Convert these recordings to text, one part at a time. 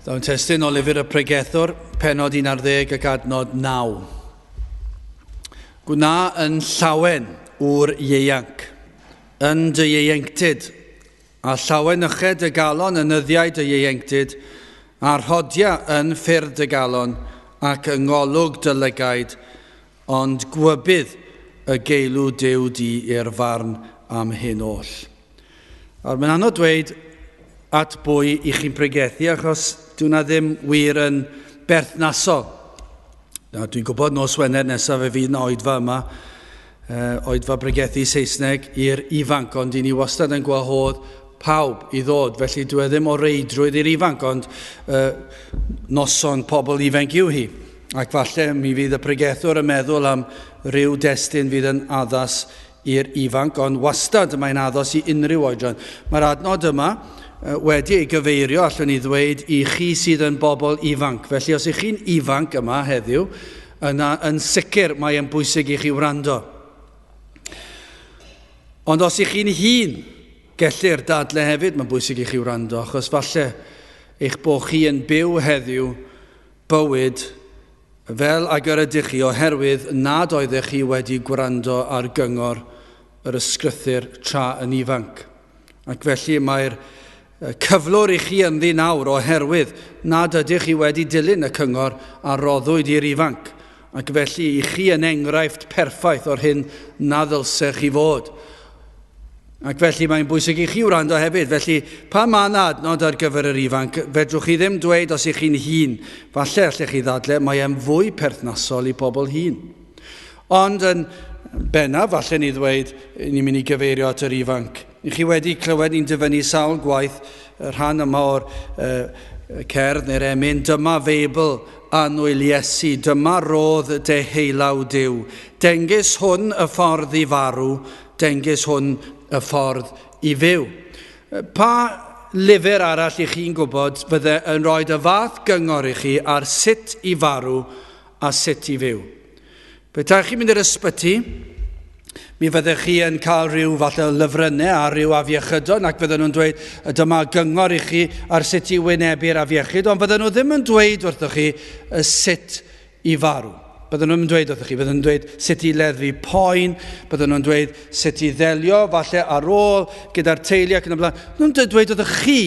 Daw'n testun o lyfr y Pregethwr, penod 11 ac adnod 9. Gwna yn llawen ŵr ieuanc, yn dy ieuenctid, a llawenyched dy galon yn nyddiau dy ieuenctid, a rhodia yn ffyrdd dy galon ac yng ngolwg dy lygaid, ond gwybydd y geilw Duw di i'r farn am hyn oll. Nawr, mae'n anodd dweud at bwy i chi'n pregethu, achos dyw hwnna ddim wir yn berthnasol. Nawr, dwi'n gwybod nos Wener nesaf fe fydd yna oedfa yma, oedfa bregethu Saesneg i'r ifanc, ond i ni wastad yn gwahodd pawb i ddod, felly dwi e ddim o reidrwydd i'r ifanc, ond noson pobl ifanc yw hi. Ac falle mi fydd y pregethwr yn meddwl am ryw destun fydd yn addas i'r ifanc, ond wastad mae'n addas i unrhyw oedran. Mae'r adnod yma wedi ei gyfeirio, allwn ni ddweud, i chi sydd yn bobl ifanc. Felly os ych chi'n ifanc yma heddiw, yna yn sicr mae e'n bwysig i chi wrando. Ond os ych chi'n hŷn, gellir dadle hefyd, mae'n bwysig i chi wrando, achos falle eich bod chi yn byw heddiw bywyd fel ag yr ydych chi oherwydd nad oeddech chi wedi gwrando ar gyngor yr Ysgrythur tra yn ifanc. Ac felly mae'r cyflwr i chi ynddi nawr oherwydd nad ydych chi wedi dilyn y cyngor a roddwyd i'r ifanc. Ac felly i chi yn enghraifft perffaith o'r hyn na ddylsech chi fod. Ac felly mae'n bwysig i chi wrando hefyd. Felly, pan mae yna adnod ar gyfer yr ifanc, fedrwch chi ddim dweud os ych chi'n hŷn. Falle allech chi ddadle, mae e'n fwy perthnasol i bobl hŷn. Ond yn bennaf, falle ni ddweud, ni'n mynd i gyfeirio at yr ifanc. I chi wedi clywed ni'n dyfynnu sawl gwaith y rhan yma o'r cerdd neu'r emyn, dyma Feibl annwyl Iesu, dyma rodd deheulaw Duw. Dengys hwn y ffordd i farw, Dengys hwn y ffordd i fyw. Pa lyfr arall i chi'n gwybod fydde yn rhoi y fath gyngor i chi ar sut i farw a sut i fyw? Petai chi'n mynd i'r ysbyty, mi fyddech chi yn cael rhyw falle lyfrynnau a rhyw afiechydon ac fydden nhw'n dweud dyma gyngor i chi ar sut i wynebu'r afiechyd, ond fydden nhw ddim yn dweud wrthoch chi sut i farw. Bydden nhw'n dweud wrthych chi, bydden nhw'n dweud sut i leddfu poen, bydden nhw'n dweud sut i ddelio, falle ar ôl, gyda'r teulu ac yn y blaen. Nhw'n dweud wrthych chi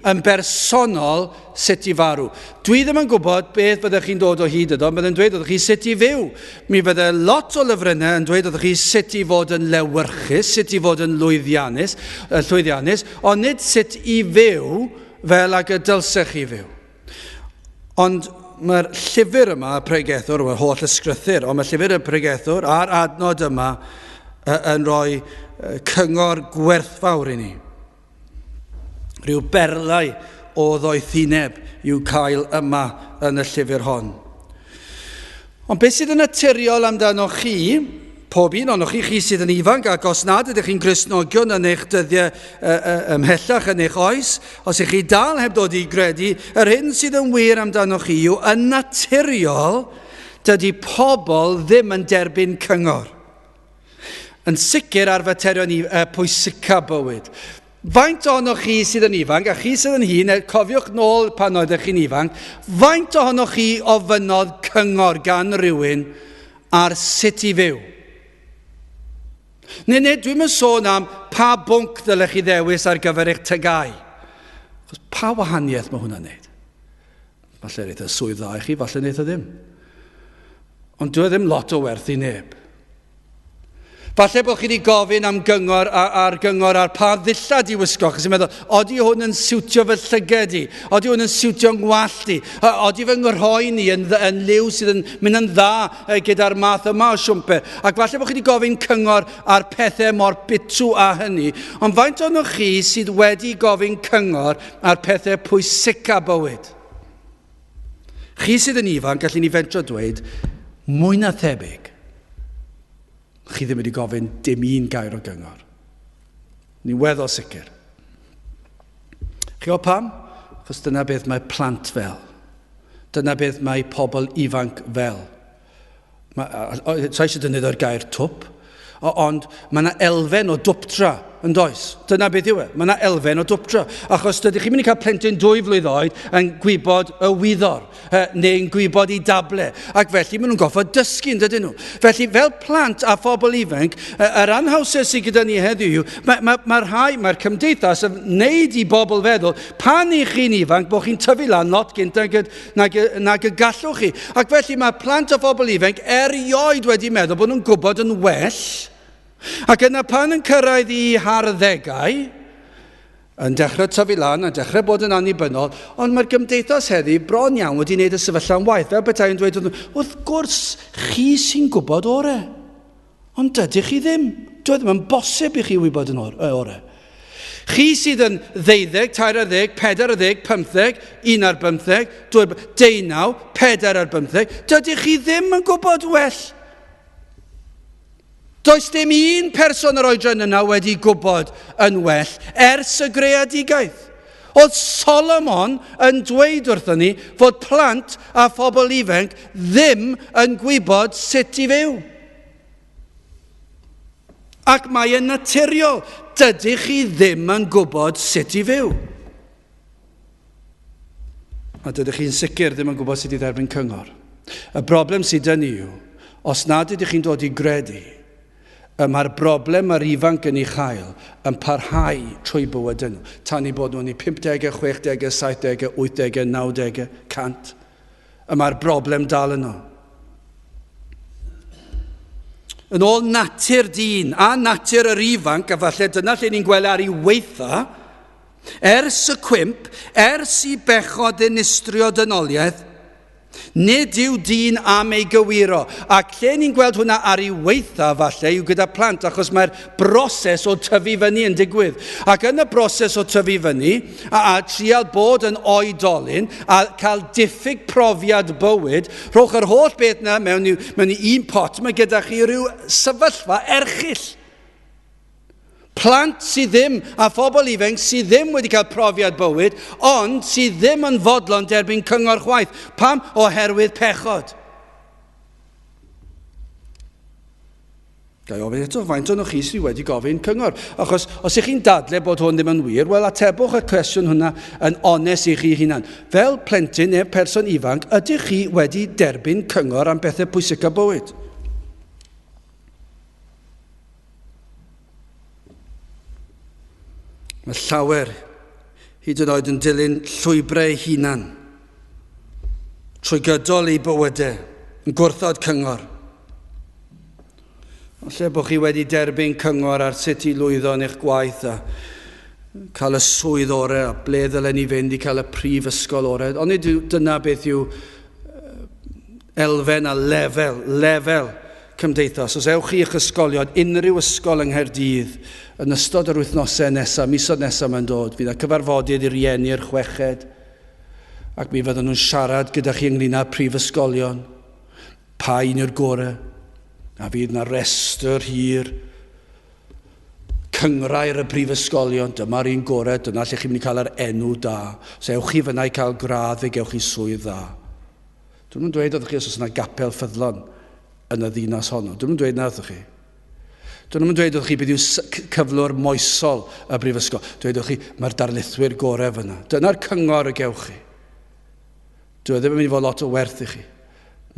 yn bersonol sut i farw. Dwi ddim yn gwybod beth fyddech chi'n dod o hyd iddo, bydden nhw'n dweud wrthych chi sut i fyw. Mi fydde lot o lyfrynnau yn dweud wrthych chi sut i fod yn lewyrchus, sut i fod yn lwyddiannus, llwyddiannus, ond nid sut i fyw fel ag y dylsech chi fyw. Ond mae'r llyfr yma, y pregethwr, mae'r holl ysgrythur, ond mae llyfr y pregethwr a'r adnod yma yn rhoi cyngor gwerthfawr i ni. Rhyw berlau o ddoethineb i'w cael yma yn y llyfr hon. Ond beth sydd yn naturiol amdanoch chi, pob un ohonoch chi, chi sydd yn ifanc, ac os nad ydych chi'n Gristnogion yn eich dyddiau ymhellach yn eich oes, os ych chi dal heb ddod i gredu, yr hyn sydd yn wir amdanoch chi yw, yn naturiol, dydy pobl ddim yn derbyn cyngor. Yn sicr ar faterion pwysica bywyd. Faint ohonoch chi sydd yn ifanc, a chi sydd yn hŷn, cofiwch nôl pan oeddech chi'n ifanc, faint ohonoch chi ofynnodd cyngor gan rywun ar sut i fyw? Neu, neu dwi'm yn sôn am pa bwnc ddylech chi ddewis ar gyfer eich TGAU. Achos pa wahaniaeth mae hwnna'n neud? Falle wneith y swydd dda i chi, falle wneith o ddim. Ond dyw e ddim lot o werth i neb. Falle bod chi wedi gofyn am gyngor ar gyngor ar pa ddillad i wisgo, achos i'n meddwl, odi hwn yn siwtio fy llyged i? Odi hwn yn siwtio ngwallt i? Odi fy nghroen i yn, yn liw sydd yn mynd yn dda gyda'r math yma o siwmper? Ac falle bod chi wedi gofyn cyngor ar pethau mor bitw â hynny, ond faint ohonoch chi sydd wedi gofyn cyngor ar pethau pwysica bywyd? Chi sydd yn ifanc, gallwn ni fentro dweud, mwy na thebyg, chi ddim wedi gofyn dim un gair o gyngor. Ni'n weddol sicr. Chi o pam? Achos dyna beth mae plant fel. Dyna beth mae pobl ifanc fel. Sa eisiau defnyddio'r gair twp, ond mae yna elfen o dwptra yn does? Dyna beth yw e. Mae yna elfen o dwpdra. Achos dydych chi'n mynd i cael plentyn dwy flwydd oed yn gwybod y wyddor, neu'n gwybod i dable. Ac felly maen nhw'n goffod dysgu, yn dydyn nhw? Felly fel plant a phobl ifanc, yr anhawser sydd gyda ni heddiw yw, mae, mae, mae rhai, mae'r cymdeithas yn wneud i bobl feddwl, pan i chi'n ifanc, bod chi'n tyfu lan lot gynt nag, nag, nag y gallwch chi. Ac felly mae plant a phobl ifanc erioed wedi meddwl bod nhw'n gwybod yn well. Ac yna pan yn cyrraedd i harddegau, yn dechrau tyfu lan a dechrau bod yn annibynnol, ond mae'r gymdeithas heddi bron iawn wedi wneud y sefyllfa'n waith, fel petai yn dweud wrth wrth gwrs, chi sy'n gwybod ore. Ond dydych chi ddim. Dwi e ddim yn bosib i chi wybod yn ore. Chi sydd yn ddeuddeg, 13, 14, 15, 11, 19, 4 15, dydych chi ddim yn gwybod well. Does dim un person yr oedran yna wedi gwybod yn well ers y greadigaeth. Oedd Solomon yn dweud wrthon ni fod plant a phobl ifanc ddim yn gwybod sut i fyw. Ac mae yn naturiol, dydych chi ddim yn gwybod sut i fyw. A dydych chi'n sicr ddim yn gwybod sut i dderbyn cyngor. Y broblem sydd dyn ni yw, os nad ydych chi'n dod i gredu, y mae'r broblem mae'r ifanc yn ei chael yn parhau trwy bywydau nhw, tan eu bod nhw'n eu 50au, 60au, 70au, 80au, 90au, 100. Y mae'r broblem dal yno. Yn ôl natur dyn a natur yr ifanc, a falle dyna lle ni'n gweld ar ei weitha, Ers y cwymp, ers i bechod ddinistrio dynoliaeth, nid yw dyn am ei gywiro. Ac lle ni'n gweld hwnna ar ei weitha falle yw gyda plant, achos mae'r broses o tyfu fyny yn digwydd. Ac yn y broses o tyfu fyny, a, a trial bod yn oedolyn, a cael diffyg profiad bywyd, rhowch yr holl beth na mewn i, mewn i un pot, mae gyda chi rhyw sefyllfa erchyll. Plant sydd ddim, a phobl ifanc sydd ddim wedi cael profiad bywyd, ond sydd ddim yn fodlon derbyn cyngor chwaith. Pam? Oherwydd pechod. Ga i ofyn eto, faint o'n chi sydd wedi gofyn cyngor? Achos os ych chi'n dadle bod hwn ddim yn wir, wel atebwch y cwestiwn hwnna yn onest i chi hunan. Fel plentyn neu person ifanc, ydych chi wedi derbyn cyngor am bethau pwysica bywyd? Mae llawer hyd yn oed yn dilyn llwybrau eu hunan trwy gydol eu bywydau, yn gwrthod cyngor. Falle bod chi wedi derbyn cyngor ar sut i lwyddo yn eich gwaith a cael y swydd orau a ble ddylen ni fynd i cael y prifysgol orau. Ond nid dyna beth yw elfen a lefel, lefel cymdeithas. Os ewch chi i'ch ysgolion, unrhyw ysgol yng Nghaerdydd, yn ystod yr wythnosau nesaf, misoedd nesaf mae'n dod, fydd yna cyfarfodydd i rieni'r chweched, ac mi fydden nhw'n siarad gyda chi ynglyn â'r prifysgolion, pa un yw'r gorau, a fydd yna restr hir, cynghrair y prifysgolion, dyma'r un gorau, dyna lle chi'n mynd i cael yr enw da. Os ewch chi fyna i cael gradd, fe gewch chi swydd dda. Dwi'm yn dweud wrthych chi os oes yna gapel ffyddlon yn y ddinas honno. Dwi'm yn dweud na wrthych chi. Dwi'm yn dweud wrthych chi beth yw cyflwr moesol y brifysgol. Dweud wrthych chi, mae'r darlithwyr gorau fyna. Dyna'r cyngor y gewch chi. Dwi e ddim yn mynd i fod lot o werth i chi.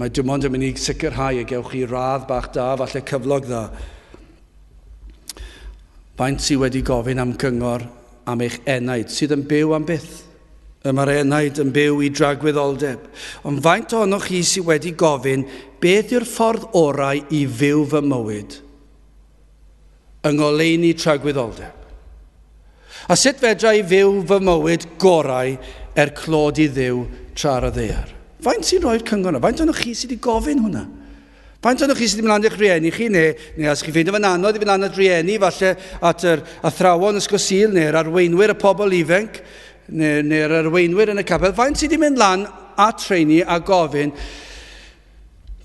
Mae dim ond yn mynd i sicrhau y gewch chi radd bach da, falle cyflog dda. Faint sydd wedi gofyn am gyngor am eich enaid sydd yn byw am byth? Y mae'r enaid yn byw i dragwyddoldeb. Ond faint ohonoch chi sydd wedi gofyn beth yw'r ffordd orau i fyw fy mywyd yng ngoleuni tragwyddoldeb? A sut fedra i fyw fy mywyd gorau er clod i Dduw tra ar y ddaear? Faint sy'n rhoi'r cyngor yna? Faint ohonoch chi sydd wedi gofyn hwnna? Faint ohonoch chi sydd wedi mynd lan i'ch rhieni chi, neu, neu os chi'n ffeindio fe'n anodd i fynd lan at rieni, falle at yr athrawon ysgol Sul, neu'r arweinwyr y pobl ifanc, neu'r neu arweinwyr yn y capel, faint sydd wedi mynd lan at rheini a gofyn,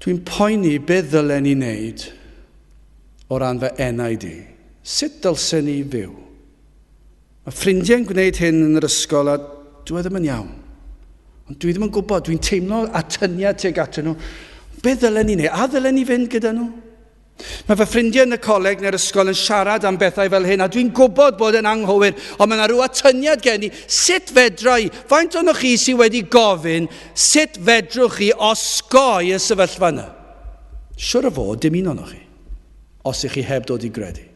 dwi'n poeni beth ddylen ni wneud o ran fy enaid i? Sut dylsen ni fyw? Mae ffrindiau'n gwneud hyn yn yr ysgol a dwi e ddim yn iawn. Ond dwi ddim yn gwybod, dwi'n teimlo atyniad tuag atyn nhw. Be ddylen ni wneud? A ddylen ni fynd gyda nhw? Mae fy ffrindiau yn y coleg neu'r ysgol yn siarad am bethau fel hyn, a dwi'n gwybod bod yn anghywir, ond mae yna rhyw atyniad gen i. Sut fedra i? Faint ohonoch chi sydd wedi gofyn sut fedrwch chi osgoi y sefyllfa yna? Siwr o fod, dim un ohonoch chi, os ych chi heb dod i gredu.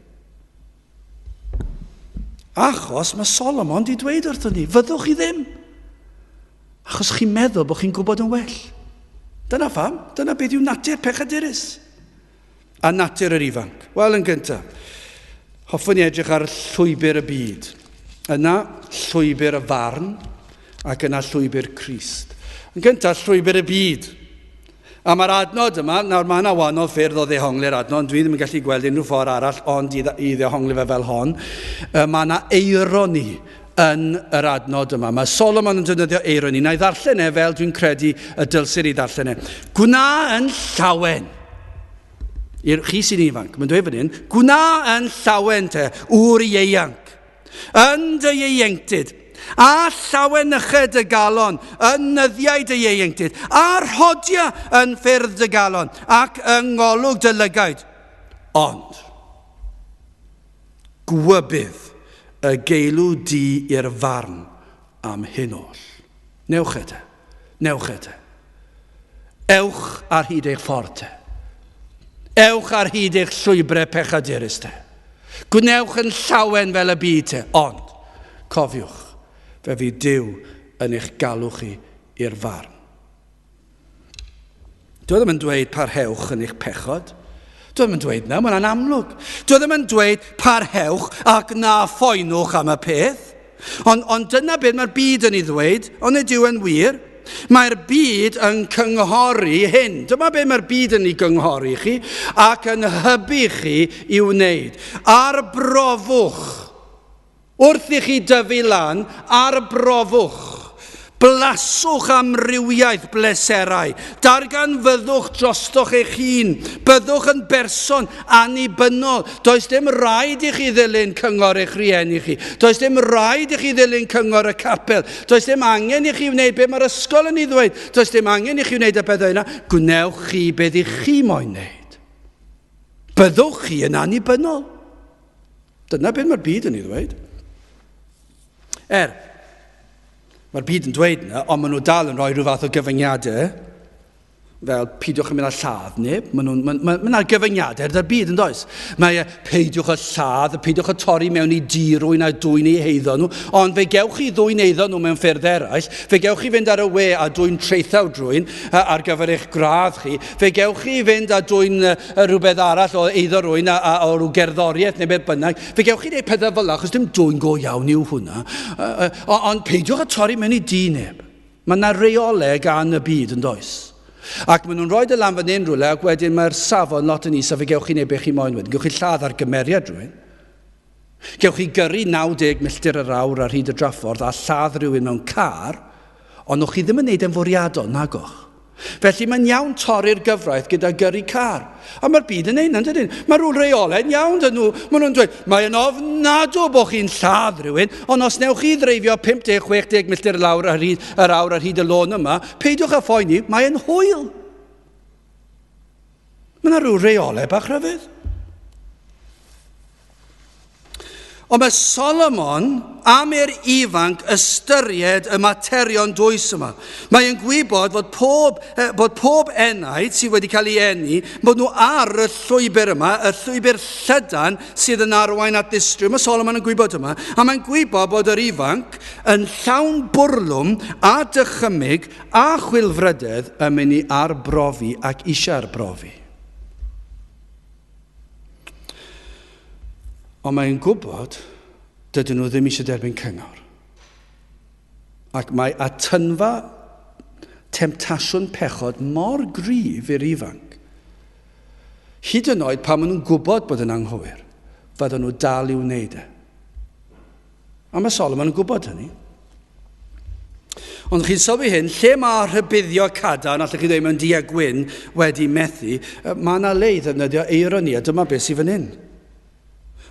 Achos mae Solomon di dweud wrthon ni, fyddwch chi ddim. Achos chi'n meddwl bod chi'n gwybod yn well. Dyna pham, dyna beth yw natur pechadurus. A natur yr ifanc. Wel, yn gyntaf, hoffwn i edrych ar llwybr y byd. Yna, llwybr y farn, ac yna llwybr Crist. Yn gyntaf, llwybr y byd. A mae'r adnod yma, nawr mae yna wahanol ffyrdd o ddehongli'r adnod, ond dwi ddim yn gallu gweld unrhyw ffordd arall ond i, i ddehongli fe fel hon. Mae yna eironi yn yr adnod yma. Mae Solomon yn defnyddio eironi. Na i ddarllen e fel dwi'n credu y dylsir i ddarllen e. Gwna yn llawen. I'r chi sy'n ifanc, mae'n dweud fan hyn, gwna yn llawen te, ŵr ieuanc. Yn dy ieuenctid, a llawenyched dy galon yn nyddiau dy ieuenctid, a rhodia yn ffyrdd dy galon ac yng ngolwg dy lygaid. Ond, gwybydd y geilw di i'r farn am hyn oll. Newch e te. Newch e te. Ewch ar hyd eich ffordd te. Ewch ar hyd eich llwybrau pechadurus te. Gwnewch yn llawen fel y byd te. Ond, cofiwch, fe fydd Duw yn eich galw chi i'r farn. Dwi ddim yn dweud parhewch yn eich pechod. Dwi ddim yn dweud na, mae'n amlwg. Dwi ddim yn dweud parhewch ac na phoenwch am y peth. Ond, ond dyna beth mae'r byd yn ei ddweud, ond nid yw yn wir. Mae'r byd yn cynghori hyn. Dyma beth mae'r byd yn ei gynghori chi ac yn hybu chi i wneud. Arbrofwch. Wrth i chi dyfu lan, arbrofwch. Blaswch amrywiaeth bleserau. Darganfyddwch drostoch eich hun. Byddwch yn berson annibynnol. Does dim rhaid i chi ddilyn cyngor eich rhieni chi. Does dim rhaid i chi ddilyn cyngor y capel. Does dim angen i chi wneud beth mae'r ysgol yn ei ddweud. Does dim angen i chi wneud y pethau yna. Gwnewch chi beth i chi moyn wneud. Byddwch chi yn annibynnol. Dyna beth mae'r byd yn ei ddweud. Er, mae'r byd yn dweud yna, ond maen nhw dal yn rhoi rhyw fath o gyfyngiadau, fel peidiwch yn mynd â lladd neb. Mae nhw'n, mae, mae, mae yna gyfyngiadau ar y byd yn does. Mae e, peidiwch â lladd, peidiwch â torri mewn i dŷ rwy'n a dwyn ei heiddo nhw, ond fe gewch chi ddwyn eiddo nhw mewn ffyrdd eraill, fe gewch chi fynd ar y we a dwyn traethawd rwy'n ar gyfer eich gradd chi, Fe gewch chi fynd a dwyn rhywbeth arall o eiddo rwy'n a, a, o rhyw gerddoriaeth neu beth bynnag. Fe gewch chi wneud pethau fel yna, achos dim dwyn go iawn yw hwnna. Ond peidiwch â torri mewn i dŷ neb. Mae yna reolau gan y byd yn does. Ac maen nhw'n rhoi y lan fan hyn rhywle, ac wedyn mae'r safon lot yn is a fe gewch chi wneud beth chi moyn wedyn. Gewch chi lladd ar gymeriad rhywun. Gewch chi gyrru 90 milltir yr awr ar hyd y draffordd a lladd rhywun mewn car, ond o'ch chi ddim yn neud e'n fwriadol, nagoch? Felly mae'n iawn torri'r gyfraith gyda gyrru car. A mae'r byd yn neud yn dydyn? Mae rhyw reolau'n iawn dyn nhw. Maen nhw'n dweud, mae'n ofnadw bod chi'n lladd rhywun, ond os newch chi ddreifio 50-60 milltir lawr ar hyd, yr awr ar hyd y lôn yma, peidiwch â phoeni, mae'n hwyl. Mae yna rhyw reolau bach rhyfedd. Ond mae Solomon am i'r ifanc ystyried y materion dwys yma. Mae'n gwybod fod pob, eh, bod pob enaid sydd wedi cael ei eni, bod nhw ar y llwybr yma, y llwybr llydan sydd yn arwain at ddistryw. Mae Solomon yn gwybod yma, a mae'n gwybod bod yr ifanc yn llawn bwrlwm a dychymyg A chwilfrydedd yn mynd i arbrofi ac eisiau arbrofi. Ond mae'n gwybod dydyn nhw ddim eisiau derbyn cyngor. Ac mae atynfa temtasiwn pechod mor gryf i'r ifanc. Hyd yn oed pan maen nhw'n gwybod bod yn anghywir, fydden nhw dal i'w wneud e. A mae Solomon yn gwybod hynny. Ond chi'n sylwi hyn, lle mae rhybuddio cadarn, allwch chi ddweud mewn du a gwyn, wedi methu, mae yna le i ddefnyddio eironi, a dyma beth sydd fan hyn.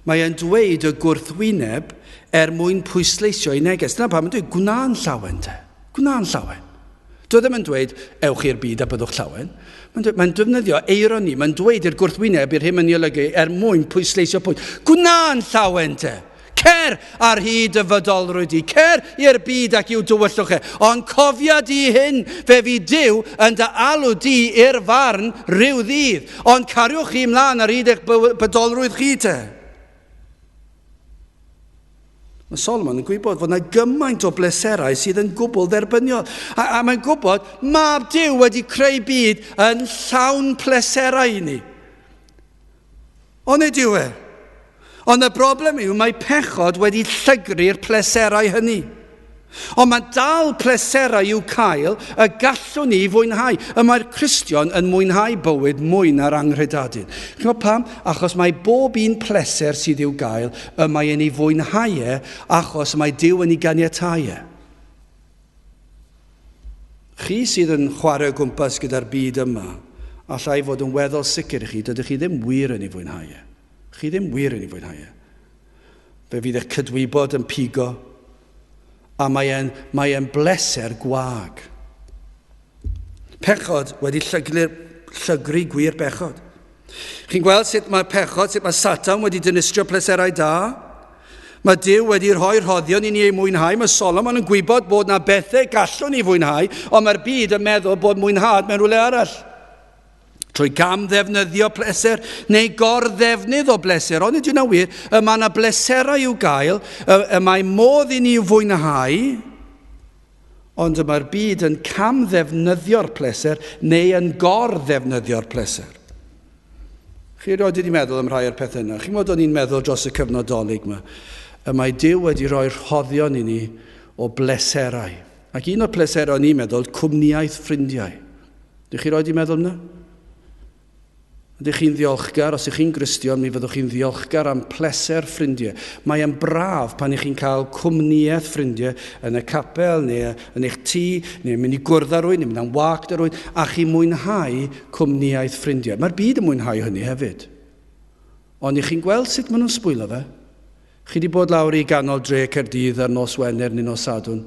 Mae e'n dweud y gwrthwyneb er mwyn pwysleisio ei neges. Dyna pam mae'n dweud, gwna'n llawen te. Gwna'n llawen. Dwi ddim yn dweud, ewch i'r byd a byddwch llawen. Mae'n dweud, mae'n defnyddio eironi, mae'n dweud i'r gwrthwyneb i'r hyn mae'n ei olygu er mwyn pwysleisio pwynt. Gwna'n llawen te! Cer ar hyd y fydolrwydd di, cer i'r byd ac i'w dywyllwch e. Ond cofia di hyn, fe fu Duw yn dy alw di i'r farn rhyw ddydd. Ond cariwch chi mlaen ar hyd eich bydolrwydd chi te. Mae Solomon yn gwybod fod yna gymaint o bleserau sydd yn gwbl dderbyniol. A, a mae'n gwybod, mab Duw wedi creu byd yn llawn pleserau i ni. Onid yw e? Ond y broblem yw mae pechod wedi llygru'r pleserau hynny. Ond mae dal pleserau i'w cael y gallwn ni fwynhau. Y mae'r Cristion yn mwynhau bywyd mwy na'r anghredadun. Chi'n gwybod pam? Achos mae bob un pleser sydd i'w gael, y mae e'n ei fwynhau e, achos mae Duw yn ei ganiatáu e. Chi sydd yn chwarae o gwmpas gyda'r byd yma, alla i fod yn weddol sicr i chi, dydych chi ddim wir yn ei fwynhau e. Chi ddim wir yn ei fwynhau e. Fe fydd eich cydwybod yn pigo, a mae e'n, mae e'n bleser gwag. Pechod wedi llyglu, llygru gwir bechod. Chi'n gweld sut mae pechod, sut mae Satan wedi dinistrio pleserau da? Mae Duw wedi rhoi rhoddion i ni ei mwynhau. Mae Solomon yn gwybod bod na bethau gallwn ni fwynhau, ond mae'r byd yn meddwl bod mwynhad mewn rhywle arall. Trwy gam ddefnyddio pleser neu gor-ddefnydd o bleser. Ond nid yw'n wir, y mae yna bleserau i'w gael, y, y mae modd i ni fwynhau, ond y mae'r byd yn cam ddefnyddio'r pleser neu yn gor-ddefnyddio'r pleser. Chi erioed wedi meddwl am rhai o'r pethau yna? Chi'n gwybod o'n i'n meddwl dros y cyfnod dolyg yma? Y mae Duw wedi rhoi rhoddion i ni o bleserau. Ac un o'r pleserau o'n i'n meddwl, cwmnïaeth ffrindiau. Dych chi roed i meddwl yna? Ydych chi'n ddiolchgar? Os ydych chi'n Gristion, mi fyddwch chi'n ddiolchgar am pleser ffrindiau. Mae e'n braf pan ych chi'n cael cwmnïaeth ffrindiau yn y capel neu yn eich tŷ, neu mynd i gwrdd â rhywun, neu mynd am wâc 'da rhywun, a chi'n mwynhau cwmnïaeth ffrindiau. Mae'r byd yn mwynhau hynny hefyd. Ond ych chi'n gweld sut maen nhw'n sbwylo fe? Chi 'di bod lawr i ganol dre Caerdydd ar nos Wener neu nos Sadwrn.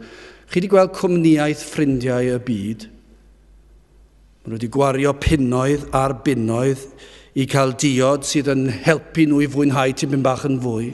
Chi 'di gweld cwmnïaeth ffrindiau y byd. Maen nhw wedi gwario punnoedd ar bunnoedd i cael diod sydd yn helpu nhw i fwynhau tipyn bach yn fwy.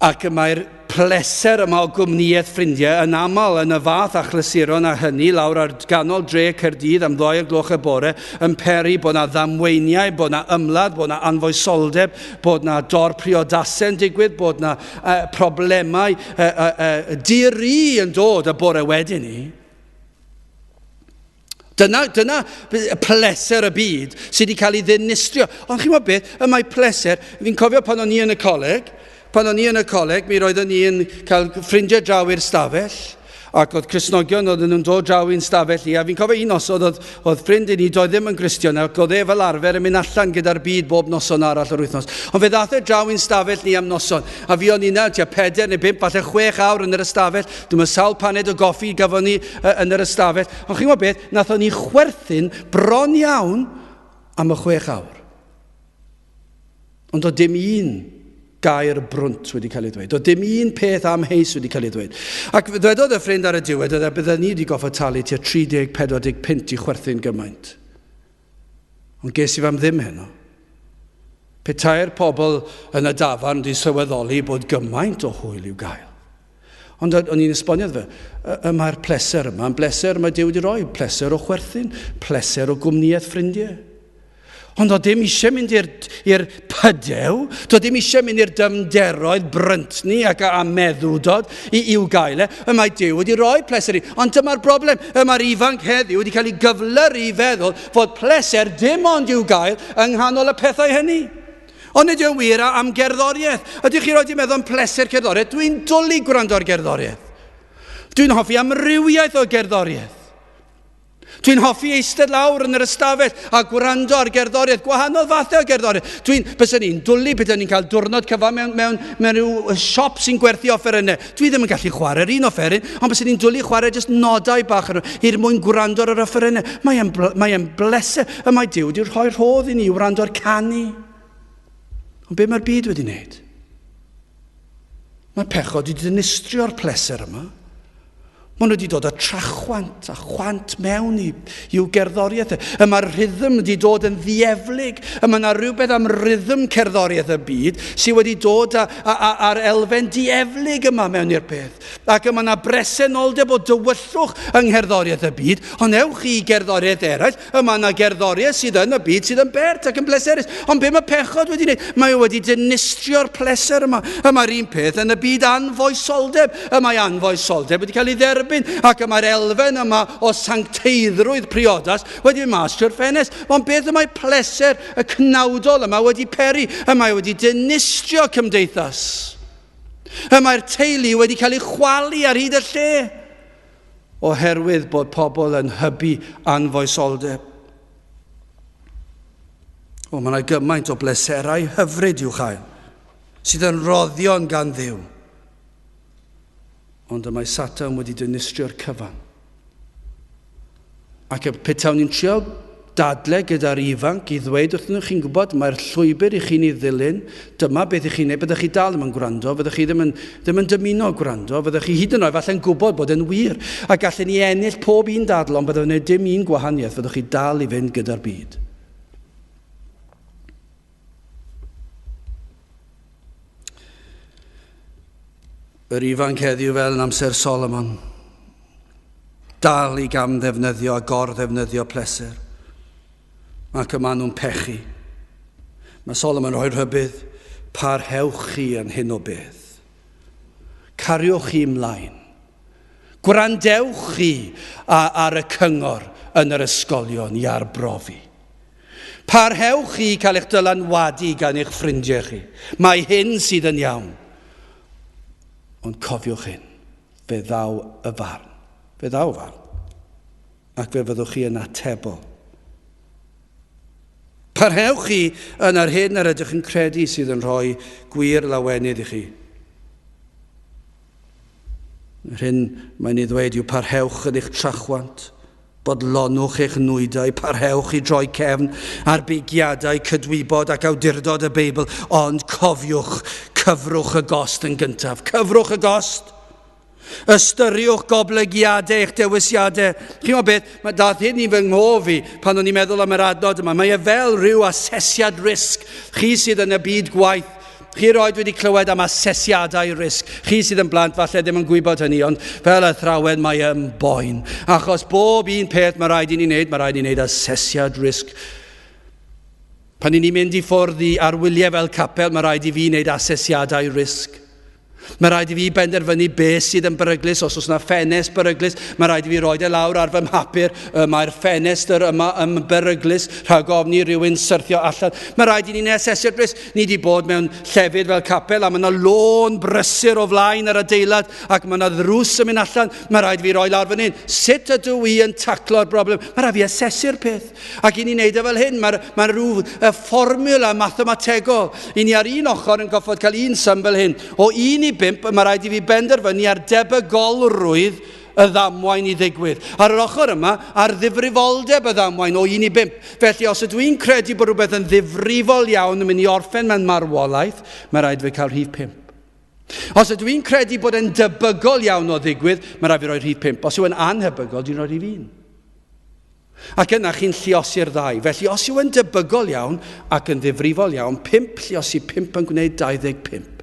Ac y mae'r pleser yma o gwmnïaeth ffrindiau yn aml yn y fath achlysuron a hynny lawr ar ganol dre Caerdydd am ddoi o'r gloch y bore yn peri bod 'na ddamweiniau, bod 'na ymladd, bod 'na anfoesoldeb, bod 'na dor-priodasau'n digwydd, bod 'na uh, problemau uh, uh, uh, di-ri yn dod y bore wedyn ni. Dyna, dyna pleser y byd sydd wedi cael ei ddinistrio. Ond chi'n gwybod beth? Y mae pleser, fi'n cofio pan o'n i yn y coleg, pan o'n i yn y coleg, mi roeddwn i yn cael ffrindiau draw i'r stafell, Ac oedd Cristnogion oedden nhw'n dod draw i'n stafell i, a fi'n cofio un noson oedd, oedd ffrind i ni, doedd ddim yn Gristion, ac oedd e fel arfer yn mynd allan gyda'r byd bob noson arall yr wythnos. Ond fe ddath e draw i'n stafell ni am noson, a fi o'n yna tua pedair neu bump, falle chwech awr yn yr ystafell. Dwi'n meddwl sawl paned o goffi gafon ni yn yr ystafell. Ond chi'n gwybod beth, nathon ni chwerthin bron iawn am y chwech awr. Ond doedd dim un gair brwnt wedi cael ei ddweud. Doedd dim un peth amheus wedi cael ei ddweud. Ac ddwedodd y ffrind ar y diwedd, oedd e, bydden ni wedi goffa talu tua 30-40 punt i chwerthin gymaint. Ond ges i fam ddim heno. Petai'r pobl yn y dafarn wedi sylweddoli bod gymaint o hwyl i'w gael. Ond o'n i'n esbonio iddo fe, y mae'r pleser yma yn bleser mae Duw wedi rhoi, pleser o chwerthin, pleser o gwmnïaeth ffrindiau. Ond doedd dim eisiau mynd i'r pydew, doedd dim eisiau mynd i'r dyfnderoedd bryntni ac a meddwdod i, i'w gael e. Y mae Duw wedi rhoi pleser i. Ond dyma'r broblem, y mae'r ifanc heddiw wedi cael ei gyflyru i feddwl fod pleser dim ond i'w gael yng nghanol y pethau hynny. Ond nid yw'n wir am gerddoriaeth. Ydych chi roed i meddwl am pleser cerddoriaeth? Dwi'n dwlu gwrando ar gerddoriaeth. Dwi'n hoffi amrywiaeth o gerddoriaeth. Dwi'n hoffi eistedd lawr yn yr ystafell a gwrando ar gerddoriaeth, gwahanol fathau o gerddoriaeth. Dwi'n, byswn i'n dwlu bydden ni'n cael diwrnod cyfan mewn, mewn, mewn rhyw siop sy'n gwerthu offerynnau. Dwi ddim yn gallu chwarae'r un offeryn, ond byswn i'n dwlu chwarae jyst nodau bach ar, er mwyn gwrando ar yr offerynnau. Mae'n mae bleser, y mae Duw wedi rhoi rhodd i ni i wrando ar canu. Ond be mae'r byd wedi wneud? Mae pechod wedi dinistrio'r pleser yma. Maen nhw wedi dod â trachwant a chwant mewn i, i'w gerddoriaeth. Y mae'r rhythm wedi dod yn ddieflig. Y mae yna rhywbeth am rhythm cerddoriaeth y byd sydd wedi dod â, â, â, â'r elfen dieflig yma mewn i'r peth. Ac y mae yna bresenoldeb o dywyllwch yng ngherddoriaeth y byd, ond ewch i gerddoriaeth eraill, Y mae yna gerddoriaeth sydd yn y byd sydd yn bert ac yn bleserus. Ond be mae pechod wedi wneud? Mae o wedi dinistrio'r pleser yma. Y mae'r un peth yn y byd anfoesoldeb. Y mae anfoesoldeb wedi cael ei dderbyn ac y mae'r elfen yma o sancteiddrwydd priodas wedi mynd mas trwy'r ffenest. Ond beth y mae pleser y cnawdol yma wedi peri? Y mae wedi dinistrio cymdeithas. Y mae'r teulu wedi cael ei chwalu ar hyd y lle. Oherwydd bod pobl yn hybu anfoesoldeb. O, mae yna gymaint o bleserau hyfryd i'w chael, sydd yn roddion gan Dduw. Ond y mae Satan wedi dinistrio'r cyfan. Ac y petawn ni'n trio dadle gyda'r ifanc i ddweud wrthyn nhw, chi'n gwybod, mae'r llwybr i chi'n ei ddilyn, dyma beth i chi'n neud, byddech chi dal ddim yn gwrando, fyddech chi ddim yn, ddim yn dymuno gwrando, fyddech chi hyd yn oed falle'n gwybod bod e'n wir, a gallen ni ennill pob un dadl, ond byddai'n gwneud dim un gwahaniaeth, fyddwch chi dal i fynd gyda'r byd. Yr ifanc heddiw fel yn amser Solomon, dal i gam ddefnyddio a gor-ddefnyddio pleser, ac y maen nhw'n pechu. Mae Solomon rhoi rhybudd, parhewch chi yn hyn o beth. Cariwch chi ymlaen. Gwrandewch chi ar y cyngor yn yr ysgolion i arbrofi. Parhewch chi cael eich dylanwadu gan eich ffrindiau chi. Mae hyn sydd yn iawn. Ond cofiwch hyn, fe ddaw y farn. Fe ddaw y farn. Ac fe fyddwch chi yn atebol. Parhewch chi yn yr hyn yr ydych yn credu sydd yn rhoi gwir lawenydd i chi. Yr hyn mae'n ei ddweud yw parhewch yn eich trachwant. Bodlonwch eich nwydau, parhewch i droi cefn ar bigiadau cydwybod ac awdurdod y Beibl, ond cofiwch, cyfrwch y gost yn gyntaf. Cyfrwch y gost! Ystyriwch goblygiadau eich dewisiadau. Chi'n gwybod beth, mae dath hyn i fy nghof i pan o'n i'n meddwl am yr adnod yma. Mae e fel rhyw asesiad risg. Chi sydd yn y byd gwaith, Chi erioed wedi clywed am asesiadau risg? Chi sydd yn blant falle ddim yn gwybod hynny, ond fel athrawen mae yn boen. Achos bob un peth mae rhaid i ni wneud, mae rhaid i ni wneud asesiad risg. Pan i ni'n mynd i ffwrdd i arwyliau fel capel, mae rhaid i fi wneud asesiadau risg. Mae rhaid i fi benderfynu beth sydd yn beryglus, os oes yna ffenest beryglus, mae rhaid i fi roed e lawr ar fy mhapur, mae'r ffenestr yma yn beryglus, rhag ofn i rywun syrthio allan. Mae rhaid i ni'n asesu'r risg. Ni wedi bod mewn llefydd fel capel a mae yna lôn brysur o flaen yr adeilad ac mae yna ddrws yn mynd allan. Mae rhaid i fi roi lawr fan hyn. Sut ydw i yn taclo'r broblem? Mae rhaid fi asesu'r peth. Ac i ni'n neud e fel hyn, mae, mae rhyw y fformula mathemategol. I ni ar un ochr yn goffod cael un sum fel hyn. O 1 i 5, mae rhaid i fi benderfynu ar debygolrwydd y ddamwain i ddigwydd. Ar yr ochr yma, ar ddifrifoldeb y ddamwain o 1 i 5. Felly, os ydw i'n credu bod rhywbeth yn ddifrifol iawn yn mynd i orffen mewn marwolaeth, mae rhaid fi cael rhif 5. Os ydw i'n credu bod e'n debygol iawn o ddigwydd, mae rhaid fi roi rhif 5. Os yw e'n anhebygol, dwi'n rhoi rhif 1. Ac yna chi'n lluosi'r ddau. Felly os yw e'n debygol iawn ac yn ddifrifol iawn, 5 lluosi 5 yn gwneud 25.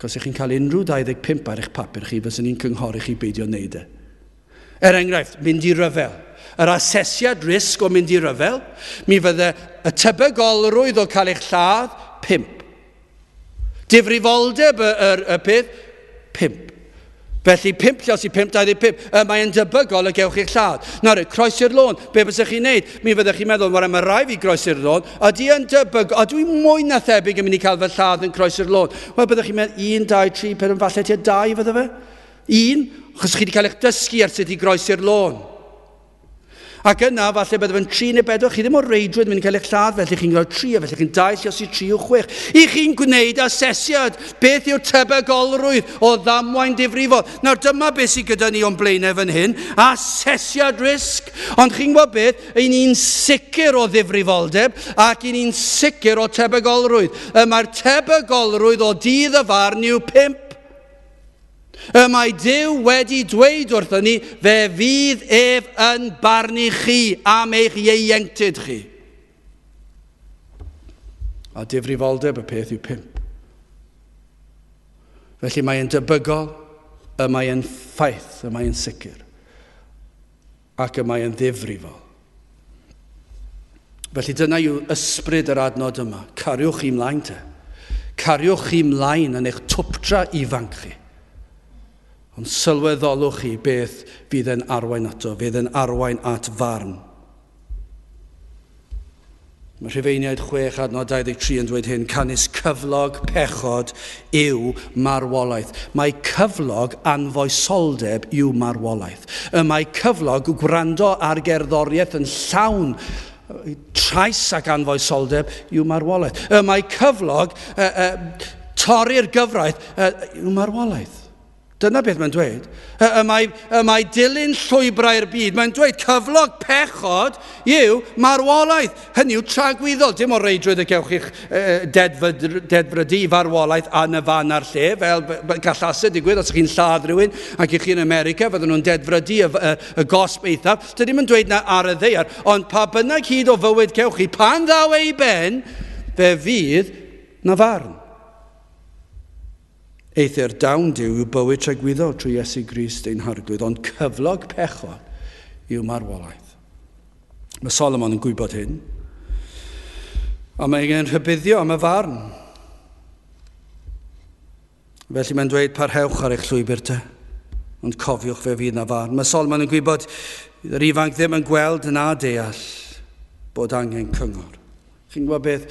Ac os ych chi'n cael unrhyw 25 ar eich papur chi, fyswn i'n cynghori chi beidio wneud e. Er enghraifft, mynd i ryfel. Yr asesiad risg o mynd i ryfel, mi fydde y tebygolrwydd o cael eich lladd, 5. Difrifoldeb y, y, y peth, 5. Felly 5 llos i 5, 25. Y mae'n debygol y gewch chi'ch lladd. Nawr, croesi'r lôn, be fysech chi'n neud? Mi fyddech chi'n meddwl, mae mae rai fi groesi'r lôn. Ydy yn debygol, ydw i mwy na thebyg yn mynd i cael fy lladd yn croesi'r lôn? Wel, byddech chi'n meddwl, 1, 2, 3, 4, falle tua 2 fydde fe? 1, achos chi wedi cael eich dysgu ar sut i groesi'r lôn. Ac yna, falle byddaf yn 3 neu 4, chi ddim o reidrwydd mynd i cael eich lladd, felly chi'n cael 3, a felly chi'n 2 lliosi 3 yw 6. I chi'n gwneud asesiad, beth yw'r tebygolrwydd o ddamwain difrifol. Nawr dyma beth sydd gyda ni o'n blaenau fan hyn, asesiad risg. Ond chi'n gwybod beth, i ni'n sicr o ddifrifoldeb ac i ni'n sicr o tebygolrwydd. Y mae'r tebygolrwydd o dydd y farn yw 5. Y mae Duw wedi dweud wrthon ni, fe fydd ef yn barnu chi am eich ieuenctid chi. A difrifoldeb y peth yw pump. Felly mae'n debygol, y mae'n ffaith, y mae'n sicr, ac y mae'n ddifrifol. Felly dyna yw ysbryd yr adnod yma. Cariwch chi mlaen te. Cariwch chi mlaen yn eich twpdra ifanc chi. Ond sylweddolwch chi beth fydd yn arwain ato, fydd yn arwain at farn. Mae Rhufeiniaid 6 adnod 23 yn dweud hyn, canys cyflog pechod yw marwolaeth. Mae cyflog anfoesoldeb yw marwolaeth. Y mae cyflog gwrando ar gerddoriaeth yn llawn trais ac anfoesoldeb yw marwolaeth. Y mae cyflog torri'r gyfraith yw marwolaeth. Dyna beth mae'n dweud. Y, y, mae, y mae dilyn llwybrau'r byd. Mae'n dweud cyflog pechod yw marwolaeth. Hynny yw tragwyddol. Dim o reidrwydd y cewch chi'ch dedfrydu i farwolaeth yn y fan a'r lle, fel gallase digwydd os ych chi'n lladd rhywun ac ych chi'n America, fydden nhw'n dedfrydu y, y, y gosb eithaf. Dydy ddim yn dweud na ar y ddaear, ond pa bynnag hyd o fywyd cewch chi, pan ddaw ei ben, fe fydd na farn. Eithr dawn Duw yw bywyd tragwyddol trwy Iesu Grist ein Harglwydd, ond cyflog pechod yw marwolaeth. Mae Solomon yn gwybod hyn, a mae angen rhybuddio am y farn. Felly mae'n dweud parhewch ar eich llwybr te, ond cofiwch fe fydd na farn. Mae Solomon yn gwybod yr ifanc ddim yn gweld na deall bod angen cyngor. Chi'n gwybod beth?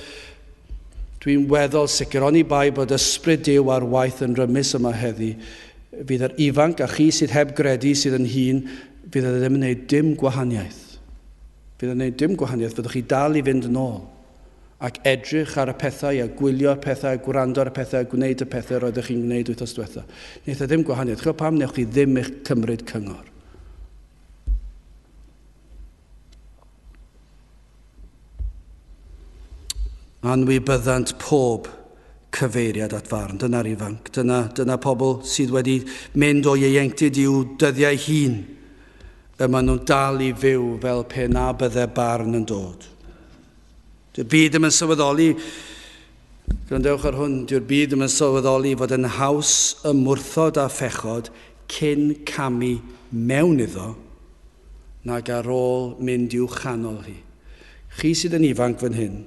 Dwi'n weddol sicr, oni bai bod ysbryd Duw ar waith yn rymus yma heddi, fydd yr ifanc a chi sydd heb gredu sydd yn hŷn, fydd e ddim yn gwneud dim gwahaniaeth. Fydd e'n gwneud dim gwahaniaeth, fyddwch chi dal i fynd yn ôl ac edrych ar y pethau a gwylio'r pethau a gwrando ar y pethau a gwneud y pethau roeddech chi'n gwneud wythnos diwetha. Wneith e ddim gwahaniaeth. Chi'n pam newch chi ddim eich cymryd cyngor? Anwybyddant pob cyfeiriad at farn. Dyna'r ifanc. Dyna, dyna pobl sydd wedi mynd o ieuenctid i'w dyddiau hun. Y maen nhw'n dal i fyw fel pe na bydde barn yn dod. Dyw'r byd ddim yn sylweddoli, gwrandewch ar hwn, dyw'r byd ddim yn sylweddoli fod yn haws ymwrthod â phechod cyn camu mewn iddo nag ar ôl mynd i'w chanol hi. Chi sydd yn ifanc fan hyn,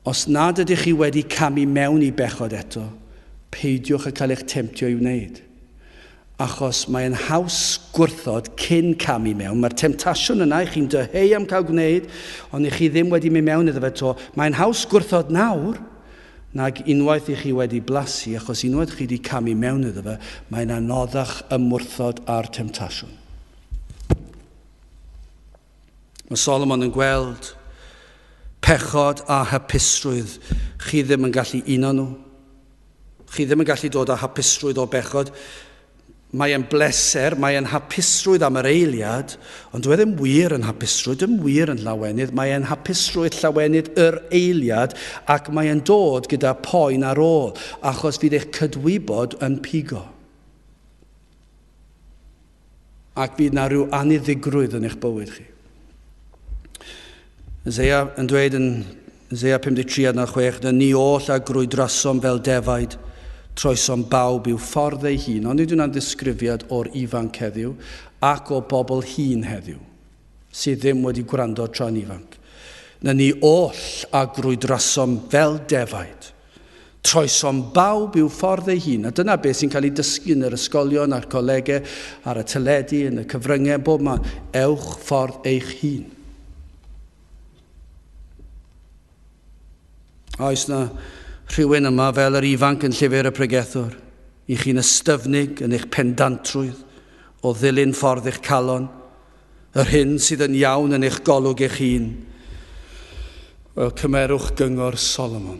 os nad ydych chi wedi camu mewn i bechod eto, peidiwch â cael eich temtio i wneud. Achos mae'n haws gwrthod cyn camu mewn. Mae'r temtasiwn yna i chi'n dyheu am cael gwneud, ond i chi ddim wedi mynd mewn iddo fe to. Mae'n haws gwrthod nawr nag unwaith i chi wedi blasu, achos unwaith chi wedi camu mewn iddo fe, mae'n anoddach ymwrthod â'r temtasiwn. Mae Solomon yn gweld pechod a hapusrwydd. Chi ddim yn gallu uno nhw. Chi ddim yn gallu dod â hapusrwydd o bechod. Mae e'n bleser, mae e'n hapusrwydd am yr eiliad, ond dyw e ddim wir yn hapusrwydd, dim wir yn llawenydd. Mae e'n hapusrwydd llawenydd yr eiliad ac mae e'n dod gyda poen ar ôl, achos fydd eich cydwybod yn pigo. Ac fydd na rhyw aniddigrwydd yn eich bywyd chi. Isaiah yn dweud yn Isaiah 53 adnod 6, na ni oll a grwydrasom fel defaid, troesom bawb i'w ffordd ei hun. Ond nid hwnna'n ddisgrifiad o'r ifanc heddiw ac o bobl hŷn heddiw sydd ddim wedi gwrando tra'n ifanc. Na ni oll a grwydrasom fel defaid, troesom bawb i'w ffordd ei hun. A dyna beth sy'n cael ei dysgu yn yr ysgolion a'r colegau, ar y teledu, yn y cyfryngau, bob man. Ewch ffordd eich hun. Oes na rhywun yma fel yr ifanc yn llyfr y pregethwr, i chi'n ystyfnig yn eich pendantrwydd o ddilyn ffordd eich calon, yr hyn sydd yn iawn yn eich golwg eich hun? Wel, cymerwch gyngor Solomon.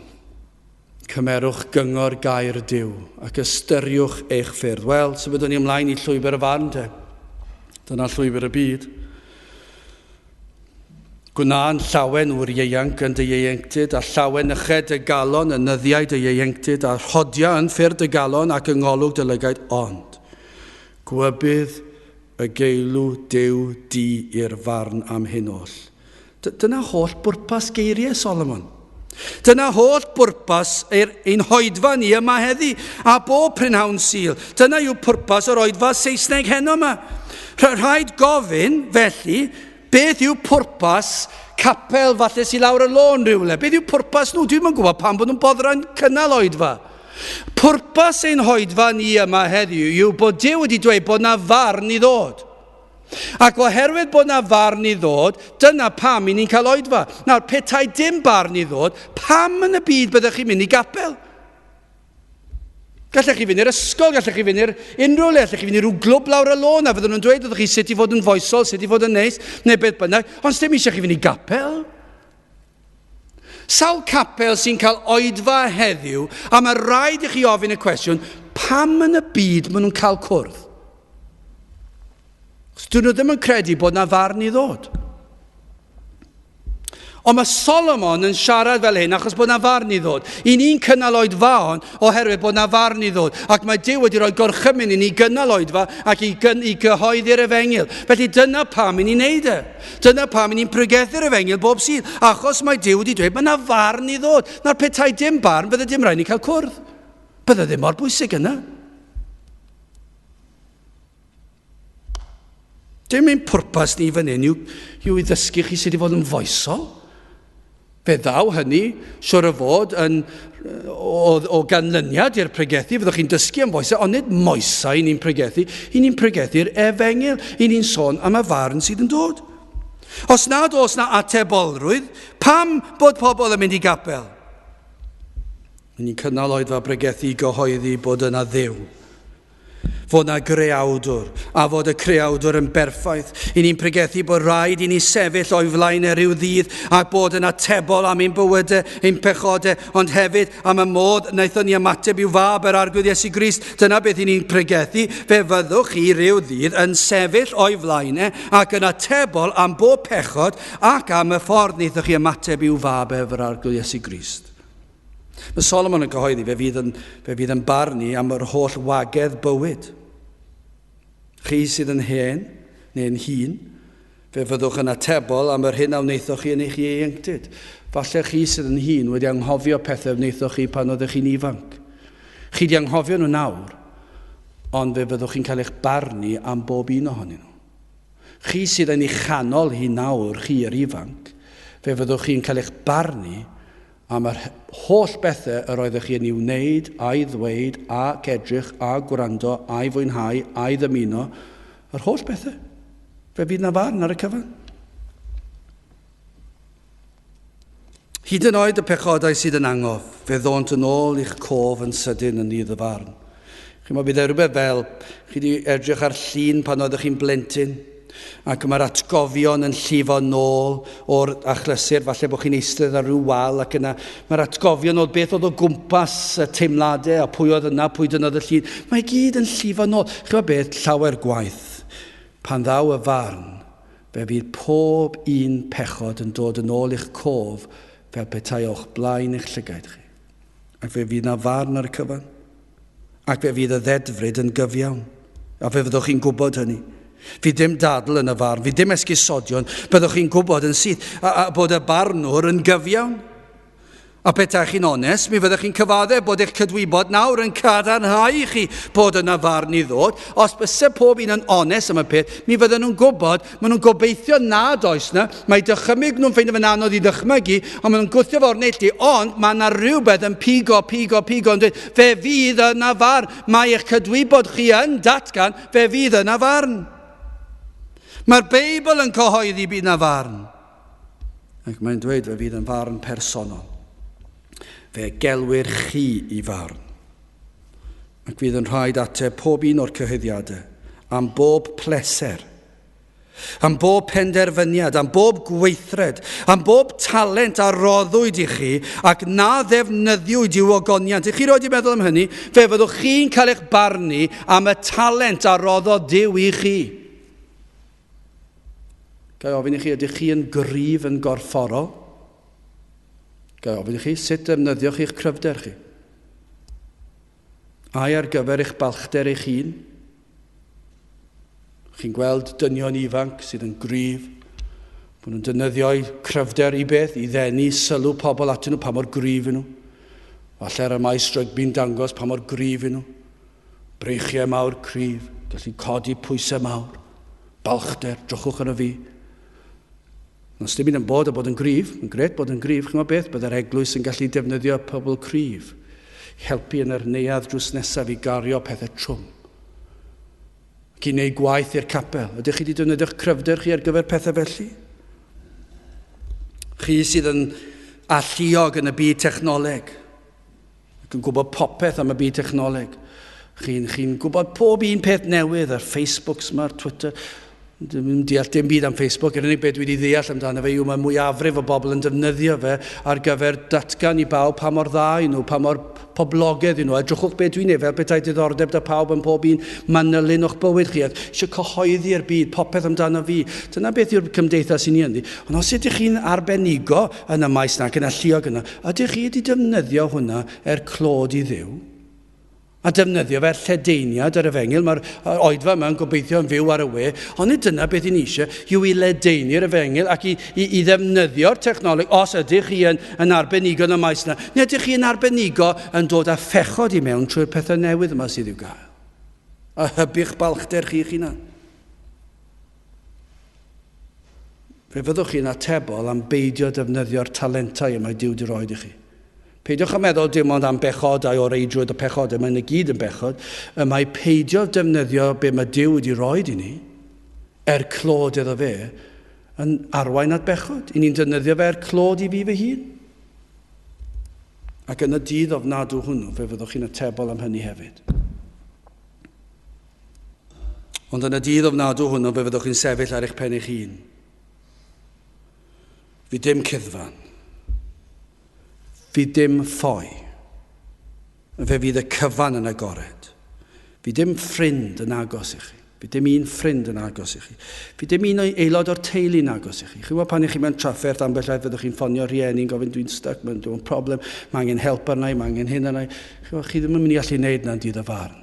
Cymerwch gyngor gair Duw ac ystyriwch eich ffyrdd. Wel, symudwn ni ymlaen i llwybr y farn te. Dyna llwybr y byd. Gwna'n llawen ŵr ieuanc yn dy ieuenctid, a llawenyched dy galon yn nyddiau dy ieuenctid, a rhodia yn ffyrdd dy galon ac yng ngolwg dy lygaid, ond gwybydd y geilw Duw di i'r farn am hyn oll. Dyna holl bwrpas geiriau Solomon. Dyna holl bwrpas ein hoedfa ni yma heddi, a bob prynhawn Sul. Dyna yw pwrpas yr oedfa Saesneg heno yma. Rhaid gofyn, felly, beth yw pwrpas capel falle sy'n lawr y lôn rhywle? Beth yw pwrpas nhw? Dwi'm yn gwybod pam bod nhw'n boddran cynnal oedfa. Pwrpas ein hoedfa ni yma heddiw yw bod Duw wedi dweud bod na farn i ddod. Ac oherwydd bod na farn i ddod, dyna pam i ni'n cael oedfa. Nawr, petai dim barn i ddod, pam yn y byd byddech chi'n mynd i gapel? Gallech chi fynd i'r ysgol, gallech chi fynd i'r unrhyw le, gallech chi fynd i ryw glwb lawr y lôn a fydden nhw'n dweud wrthych chi sut i fod yn foesol, sut i fod yn neis, neu beth bynnag, ond sdim eisiau chi fynd i gapel. Sawl capel sy'n cael oedfa heddiw, a mae rhaid i chi ofyn y cwestiwn, pam yn y byd maen nhw'n cael cwrdd? Chos dyn nhw ddim yn credu bod na farn i ddod. Ond mae Solomon yn siarad fel hyn achos bod na farn i ddod. I ni'n cynnal oedfaon oherwydd bod na farn i ddod. Ac mae Duw wedi rhoi gorchymyn i ni gynnal oedfa ac i, gyn, i gyhoeddi'r efengyl. Felly dyna pam i ni'n neud e. Dyna pam i ni'n pregethu'r efengyl bob sydd. Achos mae Duw wedi dweud mae na farn i ddod. Na'r petai dim barn, bydde dim rhaid ni cael cwrdd. Bydde ddim mor bwysig yna. Dim ein pwrpas ni fan hyn yw, yw i ddysgu chi sut i fod yn foesol. Fe ddaw hynny, siwr o fod, yn, o, o ganlyniad i'r pregethu, fyddwch chi'n dysgu am foesau, ond nid moesau ni'n pregethu, i ni'n pregethu'r efengyl, i ni'n sôn am y farn sydd yn dod. Os nad oes na atebolrwydd, pam bod pobl yn mynd i gapel? Ni'n cynnal oedfa bregethu i gyhoeddi bod yna Dduw. Fod 'na greawdwr, a fod y creawdwr yn berffaith. I ni'n pregethu bod rhaid i ni sefyll o'i flaen e rhyw ddydd a bod yn atebol am ein bywydau, ein pechodau, ond hefyd am y modd wnaethon ni ymateb i'w fab yr Arglwydd Iesu Grist. Dyna beth i ni'n pregethu, fe fyddwch chi rhyw ddydd yn sefyll o'i flaen e ac yn atebol am bob pechod ac am y ffordd wnaethoch chi ymateb i'w fab ef yr Arglwydd Iesu Grist. Mae Solomon yn cyhoeddi fe fydd yn, fe fydd yn barnu am yr holl wagedd bywyd. Chi sydd yn hen neu'n hŷn, fe fyddwch yn atebol am yr hyn a wnaethoch chi yn eich ieuenctid. Falle chi sydd yn hŷn wedi anghofio pethau wnaethoch chi pan oeddech chi'n ifanc. Chi wedi anghofio nhw nawr, ond fe fyddwch chi'n cael eich barnu am bob un ohonyn nhw. Chi sydd yn ei chanol hi nawr, chi yr ifanc, fe fyddwch chi'n cael eich barnu am yr holl bethau yr oeddech chi yn ei wneud, a'i ddweud, ac edrych, a gwrando, a'i fwynhau, a'i ddymuno, yr holl bethau. Fe fydd na farn ar y cyfan. Hyd yn oed y pechodau sydd yn angof, fe ddônt yn ôl i'ch cof yn sydyn yn nydd y farn. Chi'n bydd e rhywbeth fel, chi wedi edrych ar llun pan oeddech chi'n blentyn, ac mae'r atgofion yn llifo nôl o'r achlysur, falle bod chi'n eistedd ar ryw wal ac yna mae'r atgofion oedd beth oedd o gwmpas y teimladau a pwy oedd yna, pwy dynnodd y llun, mae gyd yn llifo nôl. Chi'n gwybod beth, llawer gwaith, pan ddaw y farn, fe fydd pob un pechod yn dod yn ôl i'ch cof fel petai o'ch blaen eich llygaid chi. Ac fe fydd na farn ar y cyfan. Ac fe fydd y ddedfryd yn gyfiawn. A fe fyddwch chi'n gwybod hynny. Fydd dim dadl yn y farn, fydd dim esgusodion, byddwch chi'n gwybod yn syth a, a bod y barnwr yn gyfiawn. A petaech chi'n onest, mi fyddech chi'n cyfaddef bod eich cydwybod nawr yn cadarnhau i chi bod yna farn i ddod. Os byse pob un yn onest am y peth, mi fydden nhw'n gwybod, maen nhw'n gobeithio nad oes na, mae dychymyg nhw'n ffeindio fe'n anodd i ddychmygu, ond maen nhw'n gwthio fo'r neilltu, ond mae yna rhywbeth yn pigo, pigo, pigo, yn dweud, fe fydd yna farn. Mae eich cydwybod chi yn datgan, fe fydd yna farn. Mae'r Beibl yn cyhoeddi bydd yna farn. Ac mae'n dweud fe fydd yn farn personol. Fe gelwir chi i farn. Ac fydd yn rhaid ateb pob un o'r cyhuddiadau am bob pleser, am bob penderfyniad, am bob gweithred, am bob talent a roddwyd i chi ac na ddefnyddiwyd i'w ogoniant. I chi roed i meddwl am hynny, fe fyddwch chi'n cael eich barnu am y talent a roddodd Duw i chi. Ga i ofyn i chi, ydych chi yn gryf yn gorfforol? Ga i ofyn i chi, sut defnyddioch chi'ch cryfder chi? Ai ar gyfer eich balchder eich hun? Chi'n gweld dynion ifanc sydd yn gryf, bod nhw'n defnyddio'u cryfder i beth, i ddenu sylw pobl atyn nhw pa mor gryf nhw. Falle ar y maes rygbi'n dangos pa mor gryf nhw. Breichiau mawr cryf, gallu codi pwysau mawr. Balchder, drychwch arno fi. Os dim un yn bod a bod yn gryf, yn gret bod yn gryf, chymod beth, byddai'r eglwys yn gallu defnyddio pobl cryf i helpu yn yr neuadd drws nesaf i gario pethau trwm. Ac i wneud gwaith i'r capel. Ydych chi wedi defnyddio'ch cryfder chi ar gyfer pethau felly? Chi sydd yn alluog yn y byd technoleg, ac yn gwybod popeth am y byd technoleg. Chi'n chi gwybod pob un peth newydd ar Facebooks mae'r Twitter. Dwi'n deall dim byd am Facebook, yr unig beth dwi wedi ddeall amdano fe yw mae mwyafrif o bobl yn defnyddio fe ar gyfer datgan i bawb pa mor dda i nhw, pa mor poblogaidd i nhw. Edrychwch beth dwi'n ei fel petai diddordeb da pawb yn pob un manylun o'ch bywyd chi. Eisiau cyhoeddi i'r byd popeth amdano fi. Dyna beth yw'r cymdeithas i ni ynddi. Ond os ydych chi'n arbenigo yn y maes na ac yn alluog yna, Ydych chi wedi defnyddio hwnna er clod i Dduw? A defnyddio fe er lledaeniad yr efengyl? Mae'r oedfa yma yn gobeithio yn fyw ar y we, ond nid dyna beth i ni eisiau, yw i ledaenu'r efengyl ac i, i, i ddefnyddio'r technoleg, os ydych chi yn, yn arbenigo yn y maes yna. Neu ydych chi yn arbenigo yn dod â phechod i mewn trwy'r pethau newydd yma sydd i'w gael? A hybu'ch balchder chi'ch hunan. Fe fyddwch chi'n atebol am beidio defnyddio'r talentau y mae Duw 'di roed i chi. Peidiwch â meddwl dim ond am bechodau o reidrwydd y pechodau, mae'n y gyd yn bechod. Y mae peidio defnyddio be mae Duw wedi roed i ni, er clod iddo fe, yn arwain at bechod. I ni'n defnyddio fe er clod i fi fy hun. Ac yn y dydd ofnadw hwnnw, fe fyddwch chi'n atebol am hynny hefyd. Ond yn y dydd ofnadw hwnnw fe fyddwch chi'n sefyll ar eich pen eich hun. Fydd dim cuddfan. Fydd dim ffoi. Fe fydd y cyfan yn agored. Fydd dim ffrind yn agos i chi. Fydd dim un ffrind yn agos i chi. Fydd dim un aelod o'r teulu'n agos i chi. Chi'n gwybod pan ych chi mewn trafferth ambell waith fyddwch chi'n ffonio rhieni'n gofyn dwi'n stuck, mae'n dwi'n problem, mae angen help arna i, mae angen hyn arna i. Chi'n gwybod, chi ddim yn mynd i allu gwneud na'n dydd o farn.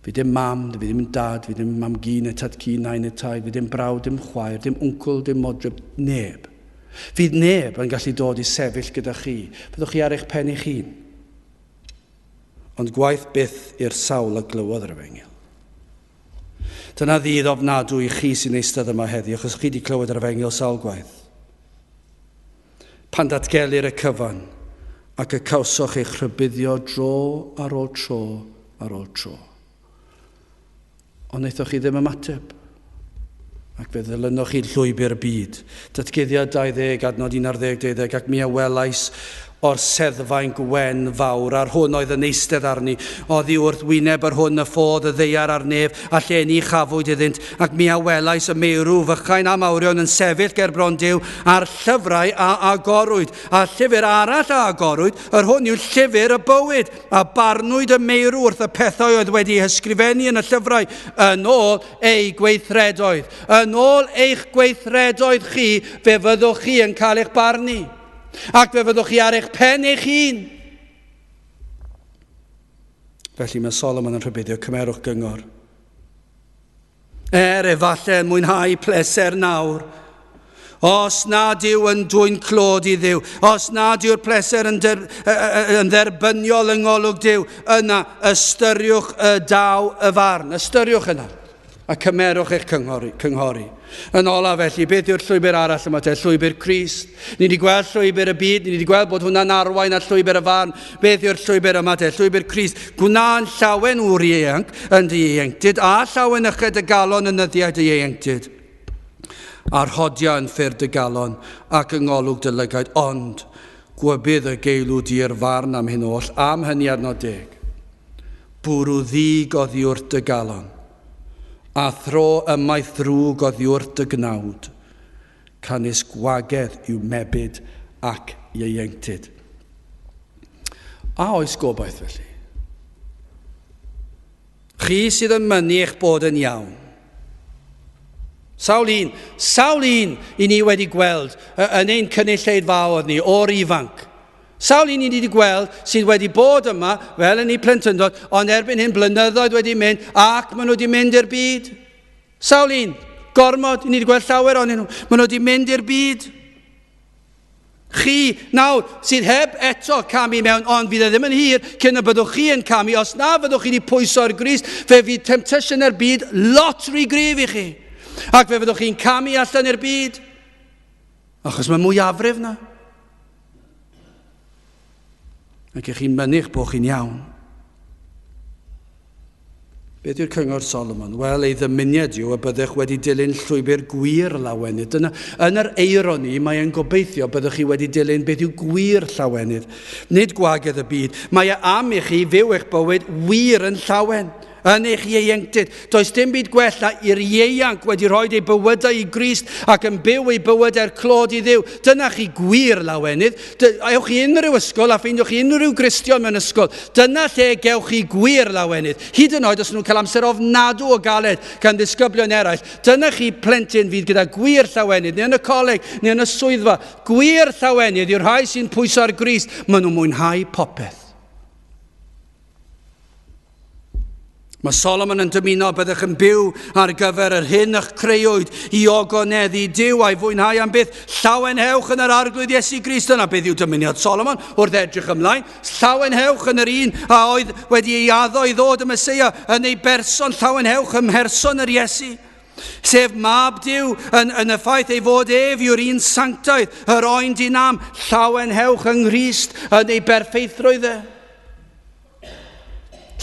Fydd dim mam, fydd ddim dad, fydd dim mam-gu neu tad-cu, nain neu taid, fydd dim brawd, dim chwaer, dim wncwl, dim modryb, neb. Fydd neb yn gallu dod i sefyll gyda chi. Fyddwch chi ar eich pen eich hun. Ond gwaeth byth i'r sawl a glywodd yr efengyl. Dyna ddydd ofnadwy i chi sy'n eistedd yma heddi, achos chi wedi clywed yr efengyl sawl gwaith. Pan datgelir y cyfan, ac y cawsoch eich rhybuddio dro ar ôl tro ar ôl tro. Ond wnaethoch chi ddim ymateb, ac fe ddilynoch chi llwybr y byd. Datguddiad 20, adnod 11, 12, ac mi a welais o'r seddfainc wen fawr, a'r hwn oedd yn eistedd arni, oddi wrth wyneb yr hwn y ffodd y ddaear a'r nef, a lle ni chafwyd iddynt, ac mi a welais y meirw fychain a mawrion yn sefyll ger bron Duw, a'r llyfrau a agorwyd, a llyfr arall a agorwyd, yr hwn yw llyfr y bywyd, a barnwyd y meirw wrth y pethau oedd wedi hysgrifennu yn y llyfrau, yn ôl eu gweithredoedd. Yn ôl eich gweithredoedd chi, fe fyddwch chi yn cael eich barnu. Ac fe fyddwch chi ar eich pen eich hun. Felly mae Solomon yn rhybuddio, cymerwch gyngor. Er efallai yn mwynhau pleser nawr, os nad yw yn dwyn clod i Dduw, os nad yw'r pleser yn, der, yn dderbyniol yng ngolwg Duw, yna ystyriwch y daw y farn. Ystyriwch yna a cymerwch eich cynghori. cynghori. Yn olaf felly, beth yw'r llwybr arall yma te? Llwybr Crist. Ni wedi gweld llwybr y byd, ni wedi gweld bod hwnna'n arwain at llwybr y farn. Beth yw'r llwybr yma te? Llwybr Crist. Gwna'n llawen ŵr ieuanc yn dy ieuenctid, a llawenyched y galon yn nyddiau dy ieuenctid. A rhodia yn ffyrdd dy galon ac yng ngolwg dy lygaid, ond gwybydd y geilw di i'r farn am hyn oll, am hynny adnod deg. Bwrw ddig oddiwrth dy galon, a thro ymaith ddrwg oddiwrth dy gnawd, canys gwagedd yw mebyd ac ieuenctid. A oes gobaith felly? Chi sydd yn mynnu eich bod yn iawn. Sawl un, sawl un i ni wedi gweld yn ein cynulleidfaoedd ni o'r ifanc. Sawl un i ni wedi gweld sydd wedi bod yma, fel yn eu plentyndod, ond erbyn hyn blynyddoedd wedi mynd ac maen nhw wedi mynd i'r byd. Sawl un, gormod, i ni wedi gweld llawer ohonyn nhw, maen nhw wedi mynd i'r byd. Chi, nawr, sydd heb eto camu mewn, ond fydd e ddim yn hir cyn y byddwch chi yn camu, os na fyddwch chi wedi pwyso ar Grist, fe fydd temptation yr byd lot rhy gryf i chi. Ac fe fyddwch chi'n camu allan i'r byd, achos mae mwyafrif na. Ac ych chi'n mynych bod chi'n iawn. Beth yw'r cyngor Solomon? Wel, ei ddymuniad yw y byddech wedi dilyn llwybr gwir lawenydd. Dyna, yn yr eironi, mae e'n gobeithio byddwch chi wedi dilyn beth yw gwir llawenydd, nid gwagedd y byd. Mae e am i chi fyw eich bywyd wir yn llawen yn eich ieuenctid. Does dim byd gwell na i'r ieuanc wedi rhoi ei bywydau i Grist ac yn byw ei bywyd er clod i Dduw. Dyna chi gwir lawenydd. Ewch i unrhyw ysgol a ffeindiwch chi unrhyw Gristion mewn ysgol. Dyna lle gewch chi gwir lawenydd. Hyd yn oed os nhw'n cael amser ofnadw o galed gan ddisgyblion eraill. Dyna chi plentyn fydd gyda gwir llawenydd, neu yn y coleg, neu yn y swyddfa. Gwir llawenydd yw'r rhai sy'n pwyso ar Grist. Maen nhw'n mwynhau popeth. Mae Solomon yn dymuno byddwch yn byw ar gyfer yr hyn y'ch creuwyd i ogoneddu Duw a'i fwynhau am byth. Llawenhewch yn yr Arglwydd Iesu Grist. Dyna beth yw dymuniad Solomon wrth edrych ymlaen. Llawenhewch yn yr un a oedd wedi ei addo i ddod y Meseia yn ei berson. Llawenhewch ym mherson yr Iesu. Sef mab Duw yn, yn y ffaith ei fod ef yw'r un sanctaidd, yr oen dinam. Llawenhewch yng Nghrist yn ei berffeithrwydd e.